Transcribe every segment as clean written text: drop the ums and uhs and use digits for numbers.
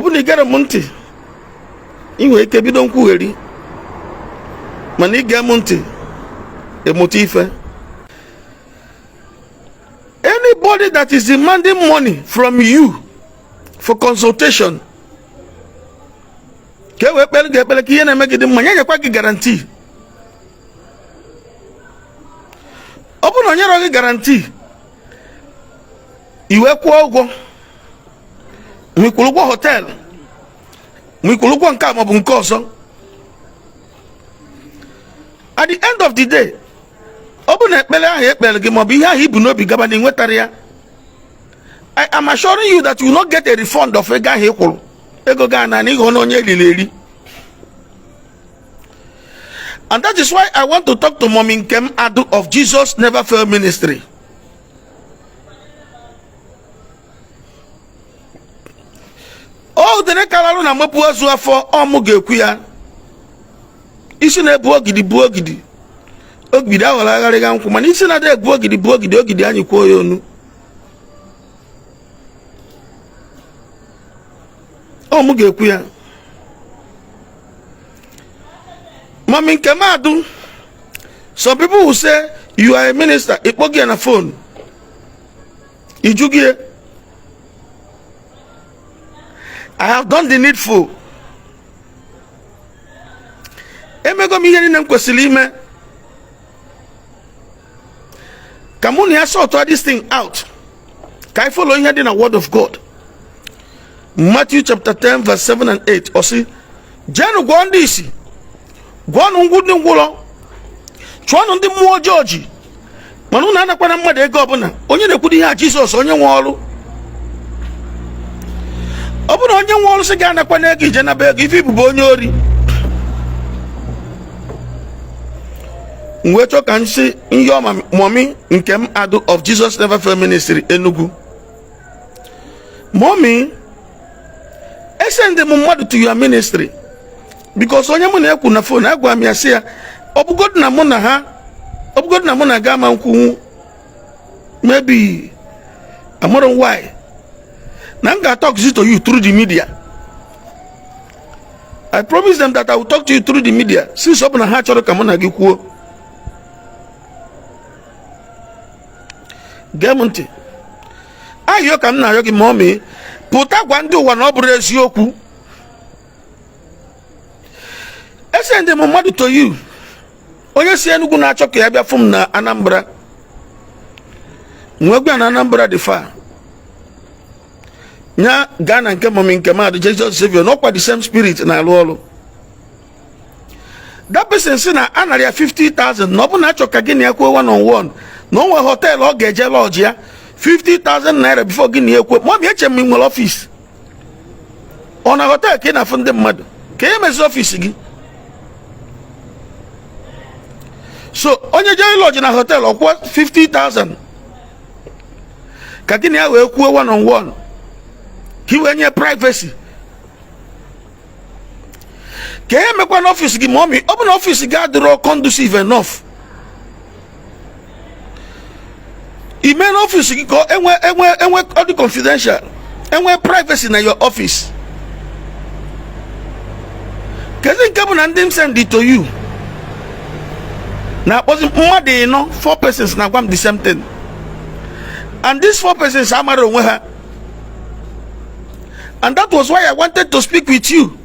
Ọ bụ na ị gere m ntị, ị nwere ike bido nkwugheri, mana ige m ntị, ịmụta ife. Anybody that is demanding money from you for consultation ka e wee kpere gị ekpere ka ihe na-eme gị dị mma, ya nyekwa gị guarantee. Ọ bụrụ na o nyerọ gị guarantee, i wee kwụọ ụgwọ, ma ị kwụrụ ụgwọ hotel, ma ị kwụrụ ụgwọ nke a maọbụ nke ọzọ, at the end of the day, ọ bụ na ekpere ahụ ekpere gị maọbụ ihe ahụ i bu n'obi gaba na ị nwetarọ ya, I am assuring you that you will not get a refund of ego ahụ ị kwụrụ. Ego gị ana na ịghọ na onye eriri eri. And that is why I want to talk to Mommy Nkem Adu of Jesus Never Fail Ministry. O dere kararụ na mepụ ozu afọ ọmụ ga-ekwu ya isi na-ebu ogidi bụ ogidi ogidi aghọrọ agharịga nkwụ, mana isi na-ada ebu ogidi bụ ogidi ogidi anyị kwuo ya onu ọ mụ ga-ekwu ya. Mommy Nkem Adu, some people will say you are a minister. Ị kpọọ gị na phone, ị jụ gị. I have done the needful. Emego m ihe niile m kwesịrị ime ka mụ na ya sort this thing out, ka anyị follow ihe dị na word of God. Matthew chapter 10 verse 7 and 8, ọ sị, jeenụ gwọọ ndị isi, gwọọnụ ngwụ ndị ngwụrọ, chụọnụ ndị mmụọ ọjọọ ji, mana unu anakwana mmadụ ego ọbụla. Onye na-ekwudo ihe a? Jizọs, onye nwe ọrụ. Ọ bụrụ na onye nwe ọrụ sị gị anakwana ego, ije naba ego, ife ị bụ bụ onye ori. M wee chọọ ka m sị nyọọ Mommy Nkem Adu of Jesus Never Fail Ministry Enugu, Mommy, esend m mmadụ to your ministry because onye mụ na-ekwu na phone, agwa m ya sị ya, ọ bụgodu na mụ na ha, ọ bụgodu na mụ na ga ama nkwunwu, maybe amarọ m why na m ga-talk to you through the media. I promise them that I will talk to you through the media since ọ bụ na ha chọrọ ka mụ na gị kwuo. Gee m ntị, ayọ ka m na-ayọ gị, Mommy, pụta gwa ndị ụwa na ọ bụrọ eziokwu. Esend m mmadụ to you, onye si Enugu na-achọ ka ya bịa fụ m na Anambra. M wee gwa na Anambra dị far, nya gaa na nke Mommy Nkem Adu Jesus Savior, na ọkwa the same spirit na-alụ ọrụ. That person sị na anara ya 50,000, na ọ bụ na achọ ka gị na ya kwuo one on one, na o nwere hotel ọ ga-eje lodge ya 50,000 naira before gị na ya ekwe. Mommy, eche m nwere office, ọ na hotel ka ị na-afụ ndị mmadụ ka e mezi office gị? So onye jee lodge na hotel, ọ kwụọ 50,000 ka gị na ya wee kwuo one on one, ka ị wee nye privacy, ka e mekwa n'office gị. Mommy, ọ bụ na office gị adịrọ conducive enough, ime n'office gị ka enwe enwe enwe ọ dị confidential, enwe privacy na your office. Kezi nke bụ na ndị m send to you na-akpọzi mmadụ ịnọ, four persons na-agwa m the same thing, and these four persons amara onwe ha. And that was why I wanted to speak with you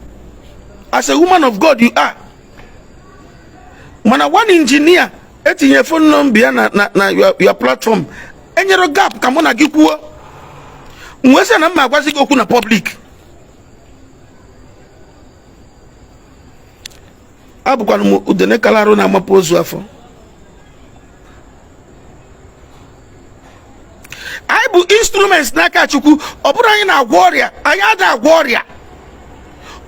as a woman of God you are. Mana one engineer etinye phone number ya na your platform, enyere gap ka mụ na gị kwuo. M wee sị na m ma agwazi gị okwu na public. Abụkwana m udene kara arụ na-amapụ ozu afọ. Anyị bụ instruments n'aka Chukwu. Ọ bụrọ anyị na-agwọ ọrịa, anyị ada agwọ ọrịa.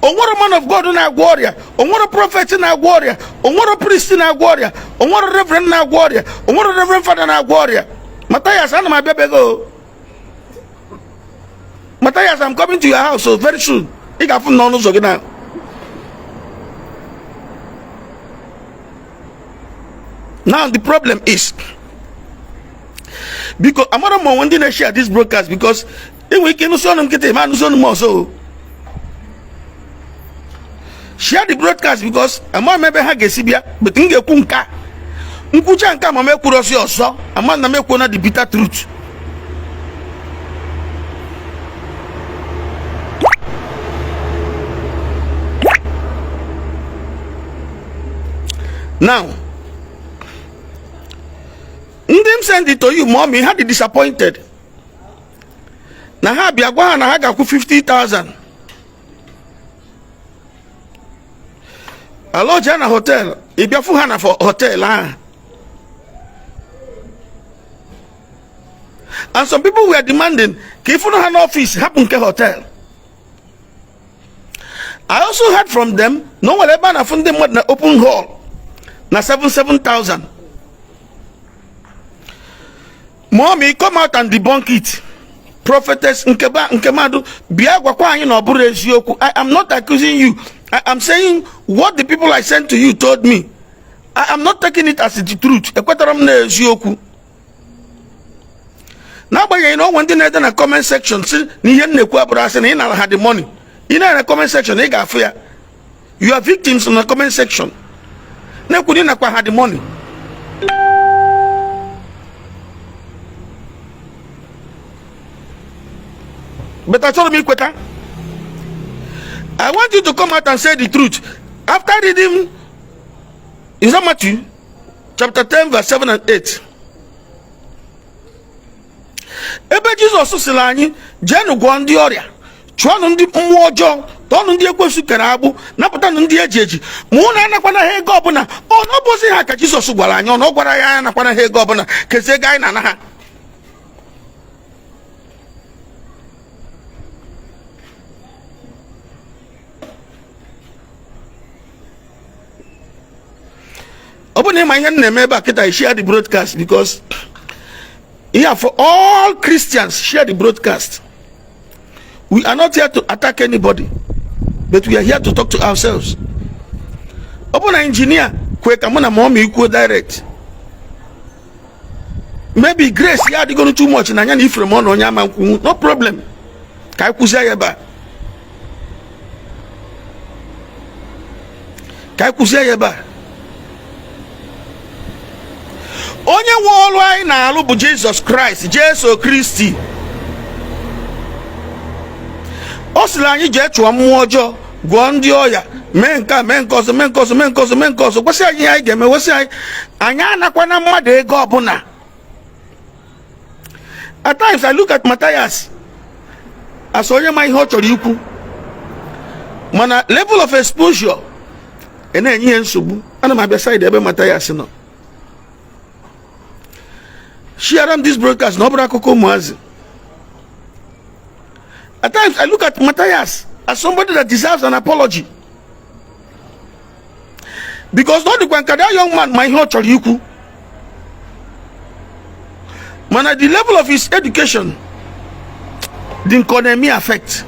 Onwero man of God na-agwọ ọrịa, onwero prophet na-agwọ ọrịa, onwero priest na-agwọ ọrịa, onwero reverend na-agwọ ọrịa, onwero reverend father na-agwọ ọrịa. Matthias, ana m abịa be gị o. Matthias, I'm coming to your house so very soon. Ị ga-afụ m n'ọnụ ụzọ gị na now. The problem is, biko, amara m onwe ndị na-share this broadcast, because ị nwere ike ịnụsị ọnụ m kịta, ma anụsị ọnụ m ọzọ o. Share the broadcast, because ama m ebe ha ga-esi bịa, but m ga-ekwu nke a, nkwucha nke a, ma m ekwurosi ọzọ, ama na m ekwuo na the bitter truth. Now, ndị m send it to you, mommy, ha dị disappointed na ha bịa gwa ha na ha ga-akwụ 50,000 alọjia na hotel. Ị bịa fụ ha na hotel ahụ, and some people were demanding ka ịfụrụ ha n'ọfịs, hapụ nke hotel. I also heard from them na o nwere ebe a na-afụ ndị mmadụ na open hall na 77,000. Mommy, come out and debunk it. Prophetess nke mmadụ, bịa gwakwa anyị na ọ bụrụ eziokwu. I am not accusing you. I am saying what the people I sent to you told me. I am not taking it as the truth. Ekwetara m na eziokwu, n'agbanyeghị na onwe ndị na-ede na comment section si na ihe m na-ekwu abụrụ asị, na ị nara ha the money. Ị na-ere comment section, ị ga-afụ ya. You are victims na comment section na-ekwu na ị nakwa ha the money. But achọrọ m ikweta. I want you to come out and say the truth. After reading, is that Matthew chapter 10 verse 7 and 8, ebe Jizọs sịrị anyị jeenụ gwọọ ndị ọrịa, chụọnụ ndị mmụọ ọjọọ, tọọnụ ndị ekwensu kere agbụ, napụtanụ ndị eji eji, ma ụnụ anakwana ha ego ọbụla. Ọ na ọ bụzi ha ka Jizọs gwara anyị? Ọ na ọ gwara ya anyị anakwana ha ego ọbụla? Kezi ego anyị na-ana ha? Ọ bụrụ na ịma ihe m na-eme ebe a kịta, share the broadcast, because here, for all Christians, share the broadcast. We are not here to attack anybody, but we are here to talk to ourselves. Ọ bụrụ na engineer kwe ka mụ na mommy ikwuo direct, maybe grace ya adịgoro too much na anya na ifere m ọ na onye ama nkwunwu, no problem, ka anyị kwụzie ya ebe a, ka anyị kwụzie ya ebe a. Onye nwe ọrụ anyị na-alụ bụ Jizọs Kraịst, Jesu Kristi. Ọ sịrị anyị jee chụọ mmụọ ọjọọ, gwọọ ndị ọya, mee nke a, mee nke ọzọ, mee nke ọzọ, mee nke ọzọ, mee nke ọzọ. Gwasị anyị ihe anyị ga-eme, wesị anyị anyị anakwana mmadụ ego ọbụla. At times I look at Matthias as onye ma ihe ọ chọrọ ikwu, mana level of exposure ị na-enye ihe nsogbu. Ana m abịa side ebe Matthias nọ. Share am this broadcast na ọ bụrụ akụkọ ụmụazị. At times I look at Matthias as somebody that deserves an apology, because ọ dịkwa nka that young man ma ihe ọ chọrọ ikwu, mana the level of his education dị nke ọ na-eme affect.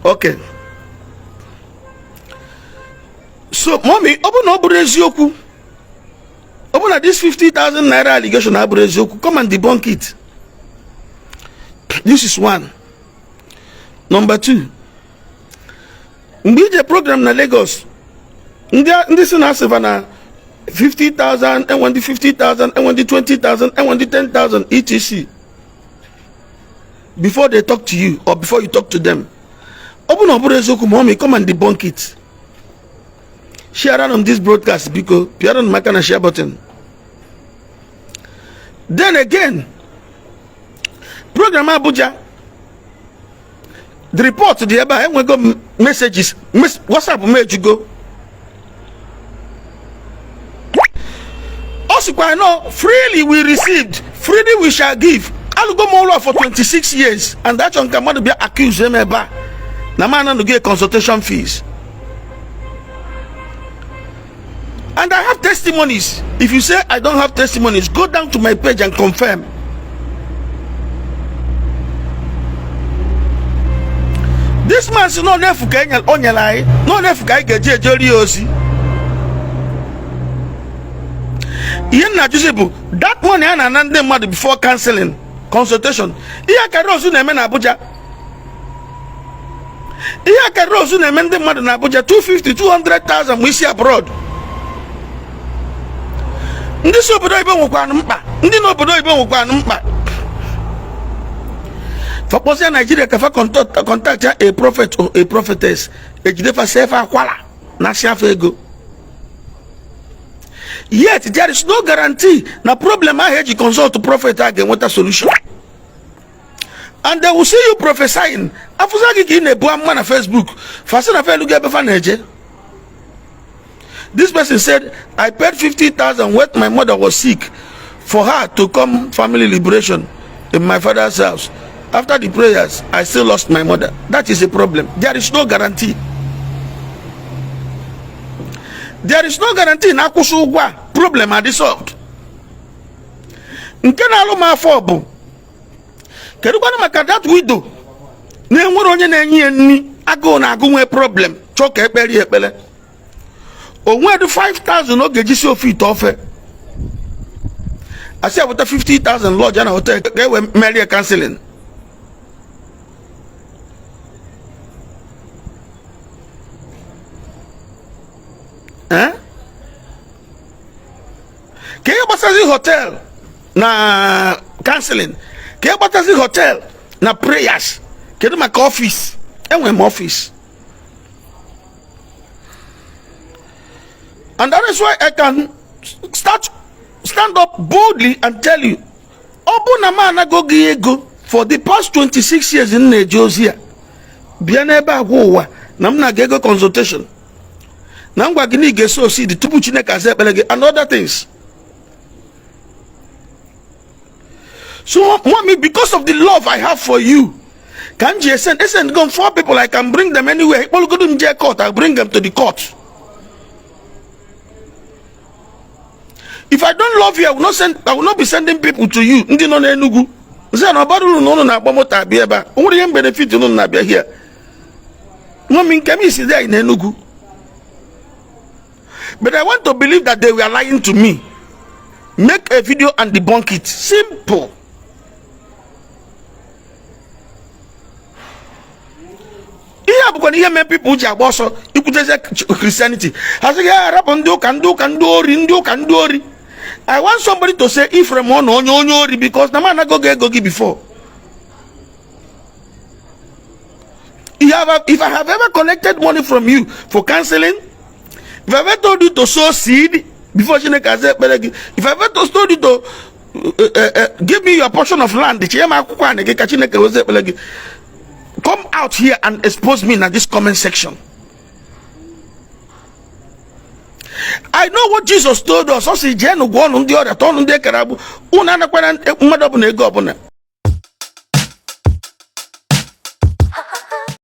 Okay, so mommy, ọ bụ na ọ bụrụ eziokwu, ọ bụ na this 50,000 naira allegation abụrụ eziokwu, come and debunk it. This is one. Number two, mgbe ije program na Lagos, ndị si na asịfa na 50,000, enwe ndị 50,000, enwe ndị 20,000, enwe ndị 10,000, etc, before they talk to you or before you talk to them, ọ bụ na ọ bụrụ eziokwu, mommy, come and debunk it. Share on this broadcast, biko pịara m aka na share button. Then again, program Abuja, the report dị ebe a. Enwego m messages, WhatsApp m ejugo. Ọ sịkwa no, "Freely we received, freely we shall give." Alụgo m ụlọ for 26 years, and achọ nka mmadụ bịa accuse m ebe a na m anaghị consultation fees. And I have testimonies. If you say I don't have testimonies, go down to my page and confirm. This man si nọ n'efu ka o nyere anyị, nọ n'efu ka anyị ga-eji eje rie ozi. Ihe m na-ajụzi bụ that money a na-ana ndị mmadụ before counseling, consultation, ihe akara ozu na-eme na Abuja. Ihe a ka Rose na-eme ndị mmadụ na Abuja, 250, 200,000 ma isi abroad. Ndị si obodo oyibo nwekwanụ mkpa, ndị n'obodo oyibo nwekwanụ mkpa. Fa kpọzia Naijiria ka fa contact a prophet or a prophetess, ejide fa, see fa akwala na asị afọ ego. Yet there is no guarantee na problem ahụ eji consult prophet a ga-enweta solution. And they will see you prophesying, afụza gị ka ị na-ebu amụma na Facebook, fa sị na fa elugo ebe fa na-eje. This person said, "I paid 50,000 when my mother was sick for her to come family liberation in my father's house. After the prayers, I still lost my mother." That is a problem. There is no guarantee. There is no guarantee na akwụsị ụgwọ a, problem adị solved. Nke na-alụ m afọ bụ, kedu kwanụ maka that widow na-enwere onye na-enye ya nri, agụụ na agụ, nwee problem, chọọ ka ekpere ya ekpere, o nwedụ 5000 ọ ga-eji si ofe ite ofe, asị weta 50,000 lodge na hotel ka e wee merie counseling? Eh? Ka ihe gbasazi hotel na counseling, ka ihe gbasazi hotel na prayers, kedu maka office? Enwere m office, and that is why I can stand up boldly and tell you, ọ bụ na m anago gị ego for the past 26 years m na-eje ozi a, bịa n'ebe agwa ụwa na m na-aga ego consultation, na ngwa gị na ị ga-eso seed tupu Chineke aza ekpere gị and other things. So mommy, because of the love I have for you, ka m ji esend go four people. I can bring them anywhere. Ịkpọlụgodo m jee court, I bring them to the court. If I don't love you, I will not be sending people to you. Ndị nọ n'Enugu nsị na ọbara uru na ụnụ na-agba moto abịa ebe a, o nwere ihe benefit ụnụ na-abịa here. Mommy, nke m isi there in Enugu, but I want to believe that they were lying to me. Make a video and debunk it. Simple. Ihe a bụkwa na ihe mee people ji agba ọsọ ikwutezi Christianity. Ha sị gị arapụ ndị ụka, ndị ụka ndị ori, ndị ụka ndị ori. I want somebody to say Ephraim ọ na onye ori, because na m anago gị ego gị before. If I have ever collected money from you for counseling, if I ever told you to sow seed before Chineke aza ekpere gị, if I ever told you to give me your portion of land, chinye m akwụkwọ anị gị ka Chineke weze ekpere gị, come out here and expose me na this comment section. I know what Jesus told us. Ọ sị, jeenụ gwọọ ọnụ ndị ọrịa, tọọnụ ndị ekere agbụ, unu anakwana mmadụ ọbụla ego ọbụla.